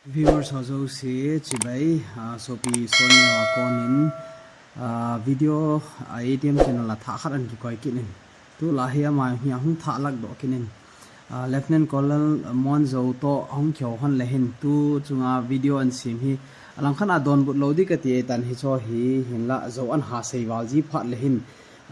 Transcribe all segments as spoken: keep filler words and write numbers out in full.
Viewers ho jouse chibai, ah, sopi Sonia a konin, ah, video, ah, A T M channel a thah khat ana kikoi kit in. Tulai hi ama hi ahung thah lhah doh kit in. Ah, Lieutenant Colonel Muanzo toh ahung kihou hon le hin tu chunga video ana sem hi. Alangkhat a donbut lou ding kati ahitan hiche hi hinlah jo ana ha sei val ji phat le hin.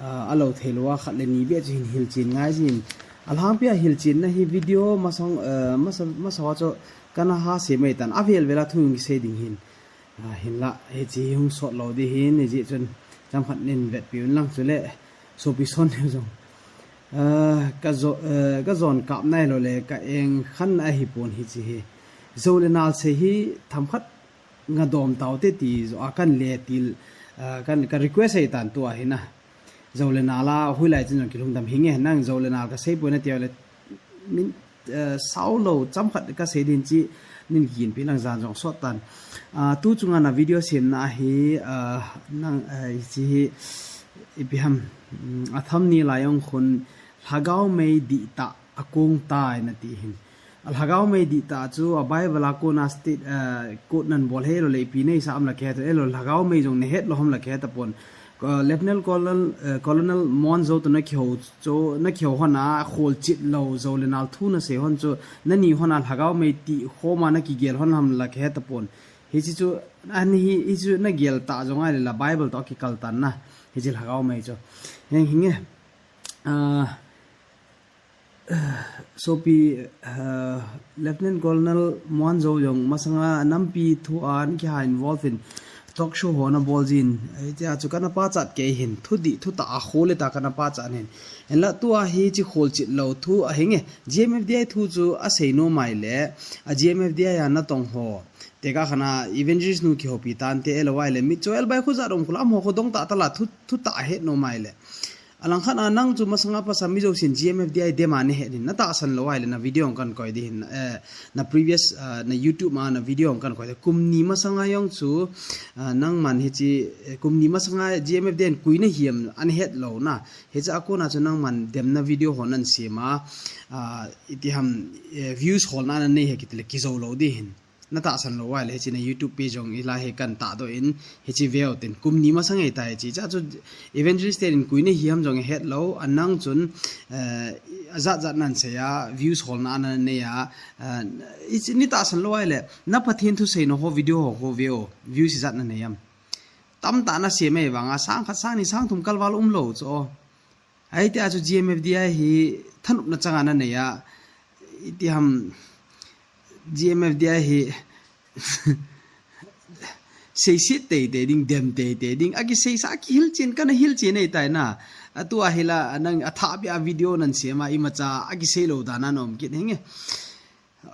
Ah, alou thei lou a khat le ni beh chu hin hilchen ngai jin. Alhangpi a hilchenna hi video masang, ah, masa, masa ho chu kana ha sei mai tan, avel vel a thu hung kisei ding hin. Ah, hinlah, hiche hi hung sot lou ding hin, hijeh chun chomkhat nin vetpi un lang chule, sopi Sonia jong. Ah, ka jo, ah, ka jon kap nai lou le, ka eng khan ahi pon hiche hi. Jou le nal sei hi themkhat nga dom tau te ti jo a kan le til, ah, kan, ka request ahitan tua hi na. Jou le nal a, hoilai chun jong kilungdam hinge, nang jou le nal ka sei poi nati le, min, eh, sao lou, chomkhat ka sei ding chu, nin kin pi lang jan jong sot tan. Ah, tu chunga na video semna hi, ah, nang, eh, hiche hi, ipi ham, mm, a thumbnail a jong khun, Lhagao mei dihtah a kong tai nati hin. A Lhagao mei dihtah chu a Bible a kona state, eh, quote nan bol hi lou le ipi nei sa am la kihet, eh, lou Lhagao mei jong nei het lou ham la kihet tapon. Ko, Lieutenant Colonel, eh, Colonel Muanzo toh na kihou chu, na kihou hon a kholchil lou jou le nal thu na sei hon chu, nani hon a Lhagao mei ti khom a na kigel hon ham la kihet tapon. Hiche chu, ani hi, hiche chu na gel ta jong ahile la Bible toh kikal tan na. Hiche Lhagao mei chu. Heng hinge. Ah, Sopi, eh, Lieutenant Colonel Muanzo jong masanga nampi thu a ana kiha involve in talk show ho ana bol jin. Hitia chu kana pachat kei hin. Thu dih, thu tah a khol le ta kana pachat hin. Hinlah tua hiche kholchil lou thu ahinge. G M F D I thu chu asei nom ahile. A G M F D I a natong ho. Tekah khat a evangelist nu kihoupi tante, eh, lou ahile. Mitcho el bai khu jat um khu lam ho khu dong tah tah la thu, thu tah a het nom ahile. Alangkhat a nang chu masanga pasal mi jousen G M F D I dem a nei het in, na tahsan lou ahile na video hung kana koi ding hin, eh, na previous, ah, na YouTube a na video hung kana koi ding. Kum ni masanga jong chu, ah, nangman hiche, eh, kum ni masanga G M F D I in koi nahi ham ana het lou na. Hiche a kona chu nangman demna video ho nan sem a, ah, ipi ham, eh, views holna ana nei hi kiti le kijou lou ding hin. Na tahsan lou ahile, hiche na YouTube page jong hilai hi kana tahdoh in, hiche veu tin, kum ni masang ahitai hiche. Hiche a chu evangelist ten koi nahi ham jong ahet lou, anang chun, eh, ajat jat nan sei a, views holna ana nei a, eh, hiche na tahsan lou ahile, na Pathen thu seina ho video ho khu veu, views ijat na nei ham. Tamtah na sem ahivanga, sang khat, sang ni, sang thum kalval umlou chu. Hitia chu G M F D I hi thanopna chang a na nei a, ipi ham G M F D I hi seiset teitei ding, dem teitei ding, akiseisa, akihilchen, kana hilchen ahitai na. Atua hi la, nang athahbeh a video nan sem a, imacha, akisei lou dan a na um kit hinge.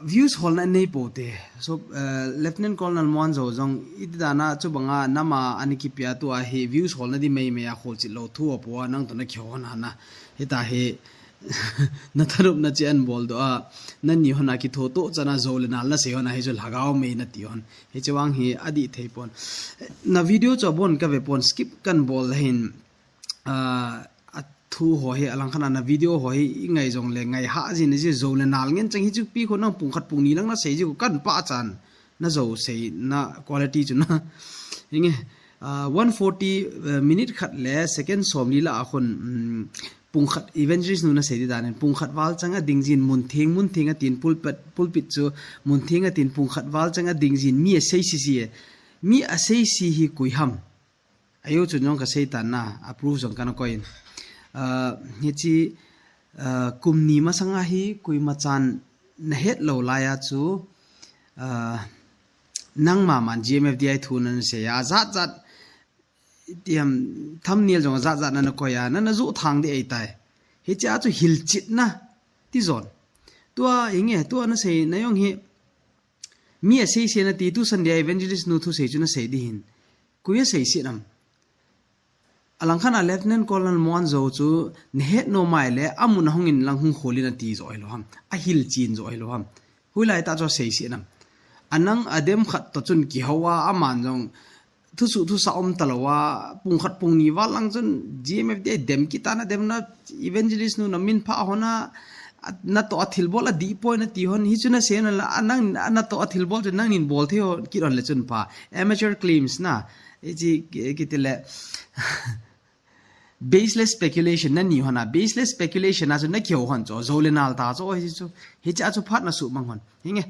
Views holna nei pou te. So, eh, Lieutenant Colonel Muanzo jong iti dan a chubanga nam a ana kipe a tua hi views holna ding meimei a kholchil lou thu apo a nang toh na kihou hon a na. Hitia hi na thanopna chu ana boldoh a. Nani hon a kitho toh chan a jou le nal na sei hon a hi chu Lhagao mei nati hon. Hiche vang hi adih thei pon. Na video chu abon kave pon, skip kana bol hin. Ah, athu ho hi, alangkhat a na video ho hi, ingai jong le, ngai hah jin, ji jou le nal ngen chang hi chu pi khu nang pung khat pung ni lang na sei ji khu kana pachat. Na jou seina quality chu na. Hinge, ah, one forty, eh, minute khat le second somli lah a khun, um, pung khat evangelist nu na sei ding dan in, pung khat val chang a ding jin mun theng, mun theng a tin pulpit, pulpit chu mun theng a tin pung khat val chang a ding jin mi asei sisi e. Mi asei si hi koi ham. Ajo chun jong ka sei tan na, a proof jong kana koi in. Ah, hiche, ah, kum ni masang a hi koima chan na het lou lai a chu, ah, nangma man G M F D I thu nan sei a, jat jat, ipi ham thumbnail jong jat jat na na koi a, na na ju thang ding ahitai. Hiche a chu hilchetna, ti jon. Tua hinge, tua na seina jong hi, mi asei se na ti tu Sunday evangelist nu thusei chu na sei ding hin. Koi asei se nam. Alangkhat a Lieutenant Colonel Muanzo chu na het nom ahile, amun a hung in lang hung khol in ati jo hilou ham. Ahilchen jo hilou ham. Hoilai tah chu asei se nam. Anang adem khat toh chun kihou a, aman jong thusuh thusah um talou a, pung khat pung ni val lang chun G M F D I dem kit a na dem na evangelist nu na min phah hon a, natoh a thilbol adih poi nati hon, hichu nasei na la, nang natoh a thilbol chu nangin bol thei ho kit hon le chun pha. Amateur claims na, hichi kiti le baseless speculation nani hon a, baseless speculation a chu nakihou hon chu, jou le nal ta chu, hichu, hichi a chu phat nasuhmang hon. Hinge,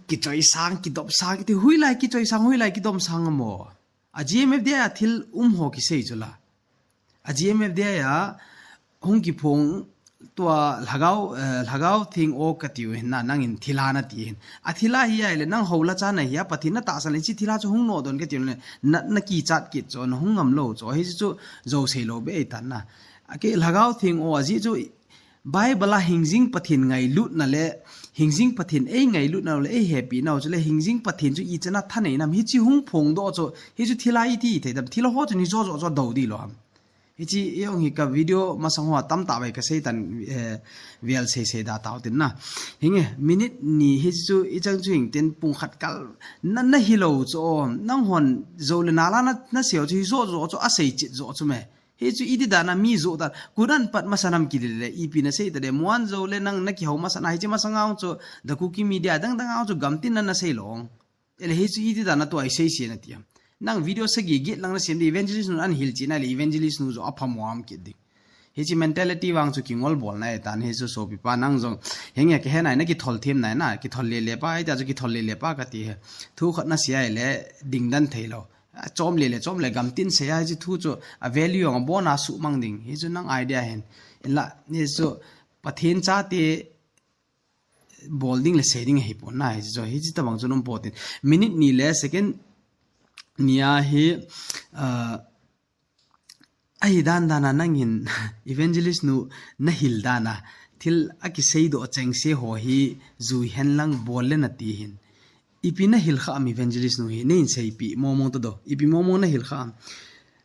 kichoisang, kidopsang, kiti hoilai kichoisang, hoilai kidomsang amo. A GMFDI a thil um ho kisei chu la. A GMFDI a hung kiphong tua lhagao, eh, lhagao theng o katiu hin na, nangin thilha nati hin. A thilha hi ahile nang houla cha nahi a, Pathen natahsan le hichi thilha chu hung nodoh in katiu le, na, nakichat kit chu, nahung ngam lou chu, hichu jou sei lou be eitan na. A kei lhagao theng o ajeh chu Bible a hingjing Pathen ngailutna le, hingjing Pathen eingailutna le, eihepina u chu le, hingjing Pathen chu ichan a thanei nam, hichi hung phongdoh chu, hichu thilha iti thei tam, thilha ho chu ni jo jo chu dou di lou ham. Hichi, ijong hi ka video masang hoa tamtah vei kasei tan, eh, vel sei sei da tau tin na. Hinge, minute ni hichu, ichang chu hing tin pung khat kal, na, nahilou chu, nanghon jou le nal a na, nasei u chu, hi jo jo chu, asei chit jo chu me. Hichu iti dan a mi jo dan, kunan pat masa nam kiti le, ipi nasei ta de, muan jou le nang nakihou masa na, hichi masang a chu, The Kuki Media, dang dang a chu, gamtin na nasei lou. Ele hichu iti dan a tua isei sei nati ham. Nang video sagi get lang nasem di evangelist nu an hilchen a le evangelist nu jo apha mo am kit di. Hichi mentality vang chu kingol bolna eitan hichu sopi pa nang jong. Hinge kahe nai na kithol them nai na, kithol le le pa, ita chu kithol le le pa kati he. Thu khat nasei a le ding dan thei lou. A chom le le, chom le gamtin sei a hichi thu chu a value jong abon a suhmang ding. Hichu nang idea hin. Inla, hichu Pathen chate bol ding le sei ding ahi pon na, hichi chu, hichi tabang chu nom pon tin. Minute ni le second ni a hi, ah, ahi dan dan a nangin evangelist nu nahil dan a, thil akisei doh chengse ho hi jui hen lang bol le nati hin. Ipi nahil kha am evangelist nu hi, neihin seipi mong mong ta do. Ipi mong mong nahil kha am.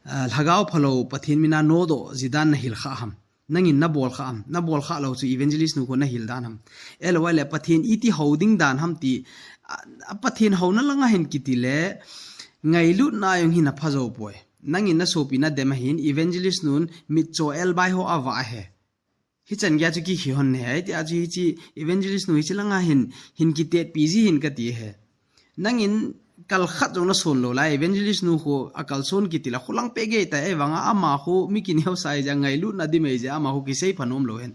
Ah, lhagao phalou Pathen min a nodoh ji dan nahil kha ham. Nangin nabol kha am, nabol kha lou chu evangelist nu khu nahil dan ham. Eloi le Pathen iti hou ding dan ham ti, a, a Pathen houna lang a hin kiti le, ngailutna jong hin apha jou poi. Nangin nasopi nadem a hin evangelist nun mitcho elbai ho avah ahi. Hichan gei a chu kikhi hon ahi, tia chu hichi evangelist nu hichi lang a hin, hin kitetpi ji hin kati ahi. Nangin kal khat jong nason lou lai, evangelist nu khu akalson kiti la khulang pe gei ta e vang a ama khu mi kineo sai ja ngailutna di mei ja ama khu kisei pha nom lou hen.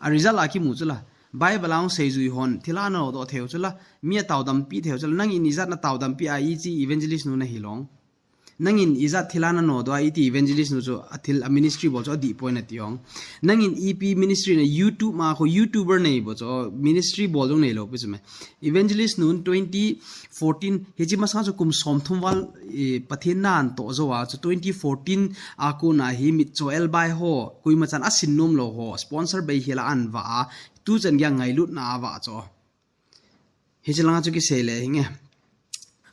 A result a kimu chu la. Bible a hung sei jui hon, thilha nanodoh thei u chu la. Mi atao dampi thei u chu la. Nangin ijat natao dampi a ichi evangelist nu nahil ong. Nangin ijat thilha nanodoh a iti evangelist nu chu a thil a ministry bol chu adih poi nati ong. Nangin ipi ministry na YouTube ma khu YouTuber nei bol chu ministry bol jong neilou pi chu me. Evangelist nun twenty fourteen, hichi masang chu kum som thum val, eh, Pathen nan toh jou a chu twenty fourteen a kon a hi mitcho elbai ho, koima chan asin nom lou ho, sponsor bei hila an vah a, tuchan gei a ngailutna avah chu. Hichi lang a chu kisei le hinge.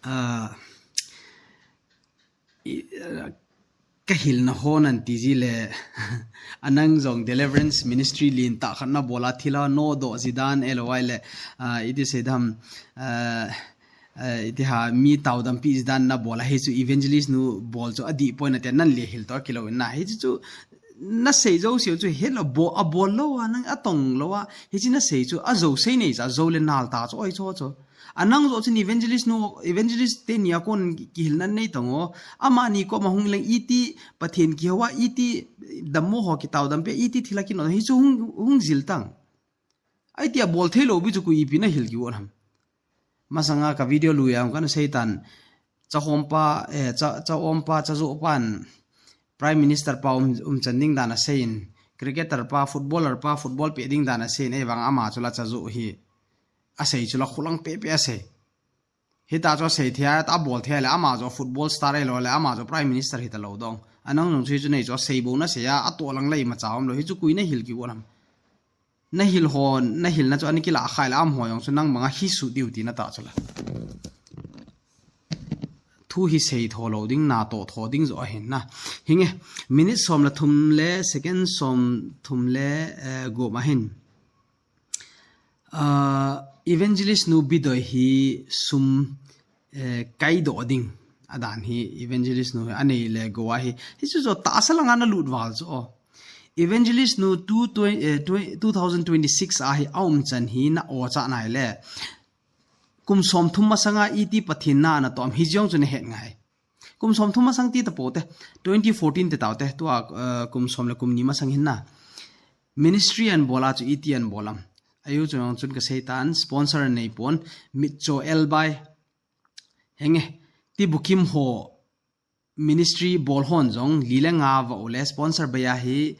Ah, i, ah, kahilna ho nan ti ji le, anang jong deliverance ministry lentah khat nabol a thilha nodoh ji dan eloi le, ah, iti sei dam, ah, ah, iti ha mi tao dampi ji dan nabol a hichu evangelist nu bol chu adih poi nati nan le hil to kilou in na hichu chu nasei jou seh u chu helou bo, abol lou a, nang atong lou a, hichi nasei chu ajou sei nei cha, jou le nal ta chu, oi chu chu. Anang jo chun evangelist nu, evangelist teni a kon kihilna nei tong o. Amani koma hung leng iti, Pathen kihou a iti, dammo ho kitao dampi a iti thilha kinodoh, hichu hung, hung jil tang. Aiti abol thei lou bi chu koi ipi nahil kiu ham. Masang a ka video lui a hung kana sei tan. Cha hom pa, eh, cha, cha om pa, cha jo pan Prime Minister pa um, umchan ding dan asei in. Cricketer pa, footballer pa, football pe ding dan asei in. Ei vang ama chu la cha jo hi. Asei chu la khulang pe pe asei. Hita chu asei thei a, ta bol thei le ama chu football star ei lou le ama chu Prime Minister hita lou dong. Anang nung chu hi chu nei chu asei bou nasei a, atoh lang le imacha um lou. Hichu koi nahil kiu ham. Nahil hon, nahilna chu ana kilah khai le amaho jong chu nang banga hi su diu ti nata chu la. Thu hi sei tho lou ding, natoh tho ding jo ahin na. Hinge, minute som le thum le, second som thum le, eh, gup ahin. Ah, evangelist nu Bidoi hi sum, eh, kaidoh ding. Adan hi evangelist nu hi anei le gou ahi. Hichu jo tahsa langa nalut val chu o. Evangelist nu two, twenty, eh, twenty, two thousand twenty-six a hi aum chan hi na o cha nai le. Kum som thum masanga iti Pathen na na tom hi jong chu na het ngai. Kum som thum masang ti ta po te, twenty fourteen te tau te, tua, eh, kum som le kum ni masang hin na. Ministry an bola chu iti an bolam. Ayu chu nong chun ka sei tan, sponsor an nei pon, Mitcho Elbai. Henge, ti bukim ho ministry bol hon jong, li le nga va u le sponsor baya hi,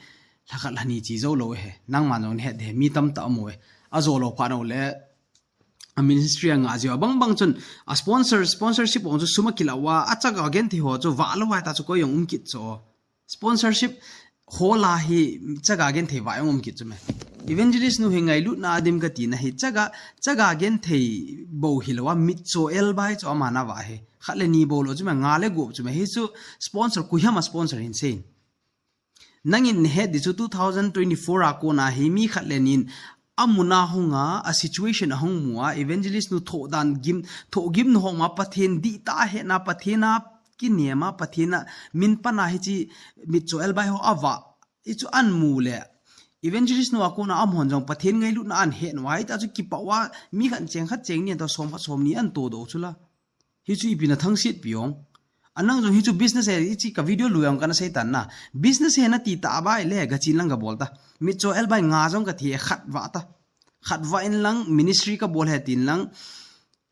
lha khat lha ni chi jo lo he, nangman jong het he, mi tam ta amu he, a jo lo pha no le, a ministry a nga jia bang bang chun, a sponsor, sponsorship ong chu sum a kila wa, a chaga gen thi ho chu va lo wa ta chu koi jong um kit cho. Sponsorship hola hi chaga gen thei va jong um kit chu me. Evangelist nu hi ngailutna adim ka ti na hi chaga, chaga gen thei bo hi lo a Mitcho Elbai chu ama na va hi. Khat le ni bo lo chu me nga le gup chu me hi chu sponsor koi ham a sponsor hin sein. Nangin na het di chu two thousand twenty-four a kona hi mi khat le nin a mun a hung a, a situation a hung mu a, evangelist nu thoh dan gim, thoh gim nu hong ma Pathen di ta he na Pathen a kiniam a Pathen a min pan a hi chi Mitcho Elbai ho a va, i chu an mu le. Evangelist nu a kona am hon jong Pathen ngailutna an he nu a, hi ta chu kipa wa mi khat cheng khat cheng ni to som khat som ni an to do chu la. Hi chu ipi na thangsit pi ong. Anang jong hi chu business he, i chi ka video lu jong kana sei tan na. Business he na ti ta bai le ga chin lang ga bol ta. Mitcho Elbai nga jong ka thi khat va ta. Khat va in lang ministry ka bol he tin lang.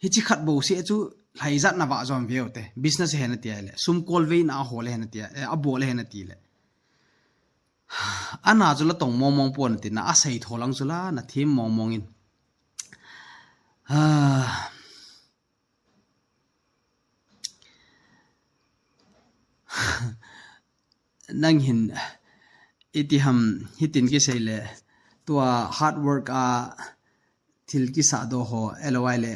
Hi chi khat bo se chu lai jat na va jom veu te. Business he na ti le. Sum kol ve na ho le he na ti. Eh, a bol he na ti le. Ana chu la tong mong mong pon ti na a sei tho lang chu la na thim mong mong in. Ah. Nang hin iti ham hitin kisei le tua hard work a thil kisa do ho L O I le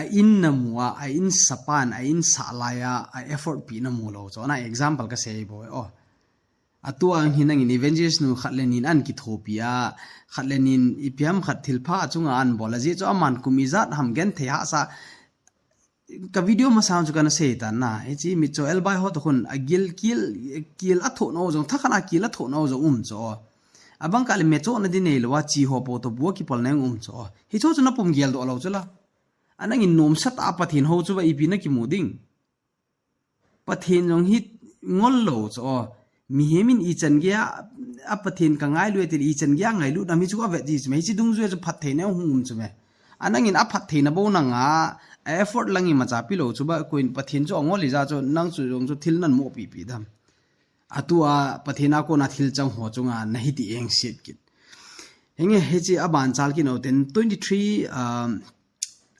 a in na mu a, a in sapan, a in sa lai a, a effort pi na mu lo. Cho na example ka sei bo. Oh. Atua ang hin nangin evangelist nu khat le nin an kithopi a, khat le nin ipi ham khat thil pha chunga an bol a ji chu aman kum ijat ham gen thei ha sa ka video masang chu kana sei tan na. Hi chi Mitcho Elbai ho to khun a gil kil, kil a thoh no jong, thakhat a kil a thoh no jong um cho. Abang ka le me cho na di nei lo a chi ho po to bua kipal na um cho. Hi cho chu na pum gel do lo chu la. Anang in nom sat a Pathen ho chu va ipi na kimu ding. Pathen jong hi ngol lo cho. Mihem in i chan gei a, a Pathen ka ngailu e ti le i chan gei a ngailu na mi chu a vet ji chu me. Hi chi dungjuia chu phat thei na hung um chu me. Anang in a phat thei na bo na nga, a effort lang i ma cha pi lo chu ba kuin Pathen chu a ngol i ja chu nang chu jong chu thil nan mo pi pi dam. Atua Pathen a kona thil chang ho chunga na hi ti eng siat kit. Henge hi chi a ban chal kin o ten twenty three, um,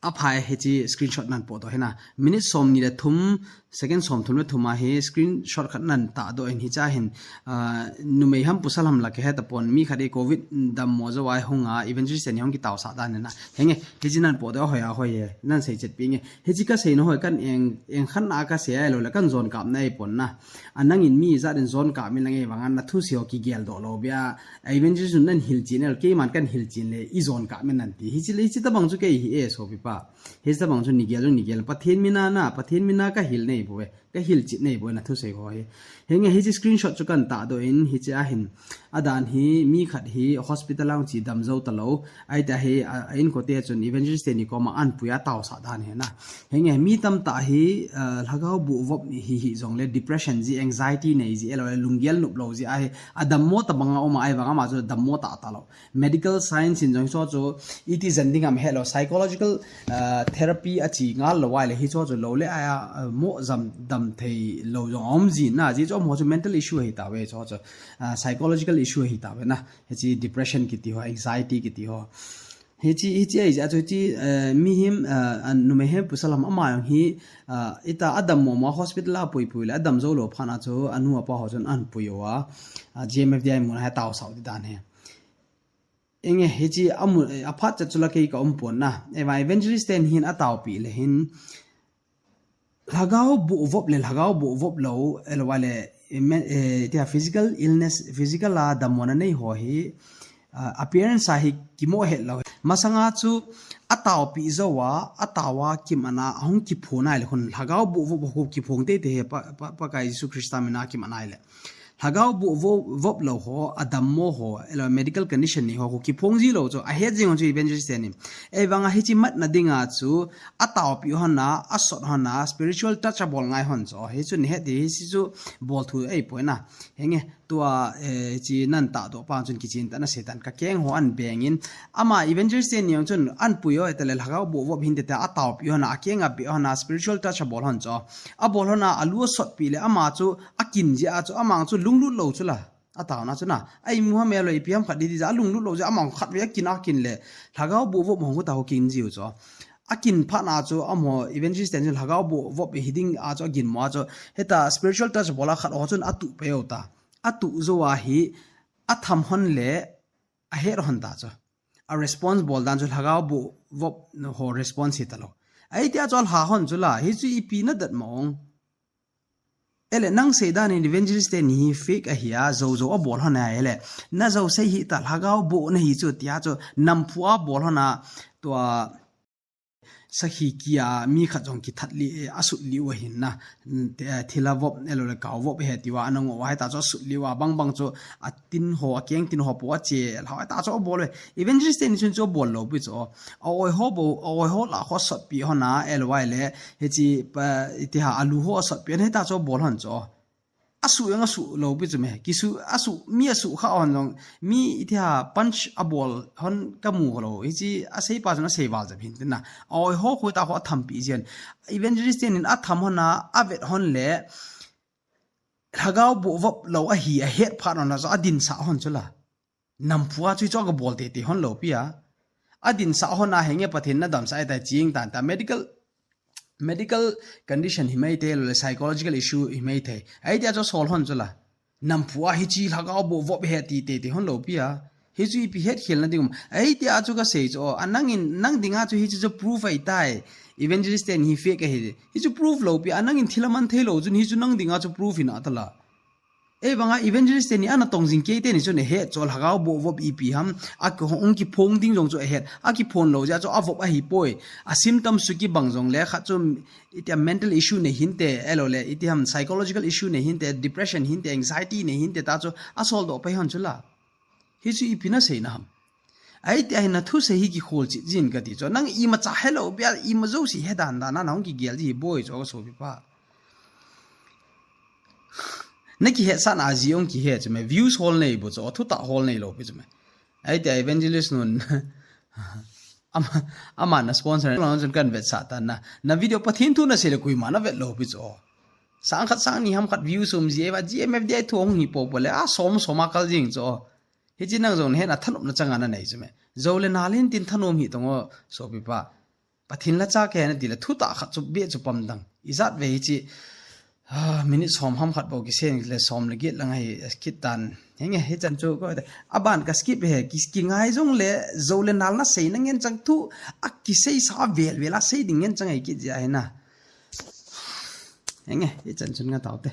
a phai hi chi screenshot nan po to hena. Minute som ni le thum, second som thum le thum a hi screenshot khat nan ta do in hi cha hin, ah, numei ham pasal ham la ke he ta pon mi khat i covid dam mo jo ai hung a evangelist ni hung ki tau sa dan na. Henge hi chi nan po to hoi a hoi e. Nan sei chet pi nge. Hi chi ka sei no hoi kan eng, eng khan na ka sei ai lo le kan jon kap na i pon na. Anang in mi za den jon kap min la nge vang an na thu sei ho ki gel do lo bia. A evangelist nan hil chin el, keiman kan hil chin le, i jon kap min nan ti. Hi chi le, hi chi ta bang chu kei hi e, so pi pa. Hi chi ta bang chu ni gel, ni gel. Pathen mina na, Pathen mina ka hil nei bo e. Ka hil chin nei bo e, na thu sei ho hi. Henge hi chi screenshot chu kan ta do in, hi chi a hin. A dan hi, mi khat hi hospital ang chi dam zo ta lo. Ai ta hi, a, a in ko te chun evangelist te ni koma an pui a tau sa dan hi na. Henge mi tam ta hi, a, lhagao bu vop hi hi jong le depression ji, anxiety nei ji, elo le lunggel nup lo ji a hi. A dammo ta banga um a, ahivang ama chu dammo ta ta lo. Medical science in jong hi chu chu iti jen ding ham he lo, psychological, ah, therapy a chi ngal lo ai le hi chu chu lo le a, ah, mo jam dam thei lo jong um ji na ji chu mo chu mental issue hi ta ve chu chu, ah, psychological issue hi ta ve na. Hi chi depression kiti ho, anxiety kiti ho. Hi chi, hi chi ai ja chu chi, eh, mi him, eh, an numei hem pasal ham ama jong hi, ah, ita a dammo ma hospital a pui pui le a dam zo lo phan a chu a nu a pa ho chun an pui o a, ah, G M F D I mun a tau sau ti dan he. Enge hi chi a mun, eh, a phat chat chu la kei ka um pon na. Eva evangelist ten hin a tau pi le hin, lhagao bu vop le lhagao bu vop lo, elo le, eh, men, eh, tia physical illness, physical a dammo na nei ho hi, ah, appearance a hi kimo het lo. Masanga chu a tau pi zo a, a tau a kim ana, a hung kiphong nai le khun lhagao bu vop ho kiphong te te he pa, pa, Pakai Jesu Christa mina kim anai le. Lhagao boh vo-, vop lou ho, adammo ho, elo medical condition nei ho, ho kiphong ji lou chu, ahet jing ho chu evangelist teni. Ei vanga hichi matna dinga chu, ataopi hon a, asot hon a, spiritual touch abol ngai hon chu. Hichu nei het di, hichi chu bol thu ei poi na. Henge, tua, eh, chi nan tahdoh pa chun kiching tah na Satan ka keng ho an beng in. Ama evangelist teni jong chun an pui ho, eta le lhagao boh vop hinte ta, ataopi hon a, akeng a be hon a, spiritual touch abol hon chu. Abol hon a, alu asotpi le, ama chu, akin jia chu, amang chu lunglut lou chu la. Ataona chu na. Ai mu ham elo ipi ham khat di di ja, alunglut lou ja, amang khat ve akin akin le. Lhagao boh vop hong ta ho kin jiu chu. Akin phat na chu, amaho evangelist teni chun lhagao boh vop hi ding a chu, agin mo a chu. Heta spiritual touch bol a khat ho chun atuh pe u ta. Atuh jou a hi, atham hon le, ahet hon ta chu. A response bol dan chu lhagao boh vop ho response hi ta lou. Ahi tia chu alha hon chu la, hichu ipi na dat ma ong. Ele, nang sei dan in evangelist teni hi fake ahi a, jou jou abol hon a, ele. Na jou sei hi ta, lhagao boh na hi chu, tia chu, namphu abol hon a, tua, sakhi kia, mi khat jong kithat li, asut li u ahin na. Te, thila vop, elo le kao vop he tiwa, ana ngo, heta chu asut li u a, bang bang chu, atin ho, akeng tin ho po ache, lhao, heta chu abol e. Evangelist teni chun chu abol lou pi chu. A oi ho bo, a oi ho la ho sotpi hon a, elo le, hichi, pa, iti ha, alu ho sotpi hon, heta chu abol hon chu. Asu jong asu lou pi chu me. Kisu, asu, mi asu kha hon jong. Mi iti ha punch abol hon kamu lou. Hichi asei pa chun asei val jep hin tin na. Oi ho khu ta ho athampi jin. Evangelist teni in atham hon a, avet hon le. Lhagao boh vop lou ahi ahet phat hon a chu adin sa hon chu la. Namphu a chu chu ka bol tete hon lou pi a. Adin sa hon a henge Pathen na damsah e ta ching tan ta medical, medical condition hi mai te lo le psychological issue hi mai te. Ahi tia chu sol hon chu la. Namphu a hichi lhagao boh vop he ti tete hon lou pi a. Hichu ipi het khel na ding um. Ahi tia chu ka sei chu, a nang in, nang dinga chu hichi chu proof ahi tai. Evangelist teni hi fake ahi. Hichu proof lou pi a, nang in thil aman thei lou chun hichu nang dinga chu proof hi na ta la. Ei vanga evangelist teni ana tong jing kei teni chun ahet chu lhagao boh vop ipi ham, a ki hong kiphong ding jong chu ahet, akiphon lou jeh chu avop ahi poi, a symptoms chu kibang jong le khat chu iti a mental issue nei hinte, elo le iti ham psychological issue nei hinte, depression hinte, anxiety nei hinte ta chu asol doh pai hon chu la. Hichu ipi na sei na ham. Ahi tia hi na thusei hi kikhol chih jin kati chu. Nang imacha helou bia, ima jouse he dan dan a, na hong kigel ji hi boi chu ka sopi pa. Na kihet sah na ji hong kihe chu me, views hol nei bu chu, thutah hol nei lou pi chu me. Ahi tia evangelist nun. Ama, ama na sponsor, na chun kan vetsah tan na. Na video Pathen thu na sei le koima na vet lou pi chu. Sang khat sang ni ham khat views um ji e va, G M F D I thu hong hi po po le, a som som a kal jing chu. Hichi nang jong na hetna thanopna chang a na nei chu me. Jou le nal in tin thanom hi tong o, sopi pa. Pathen la cha ke na ti le thutah khat chu be chu pam dang. Ijat ve hichi, ah, minute som ham khat bou kisei le som le get lang ahi kit tan. Henge, hichan chu ko te. Aban ka skip he, ki, kingai jong le, jou le nal na sei na ngen chang thu, a kisei sa vel vel a sei ding ngen chang ahi kit jia hi na. Henge, hichan chun nga tau te.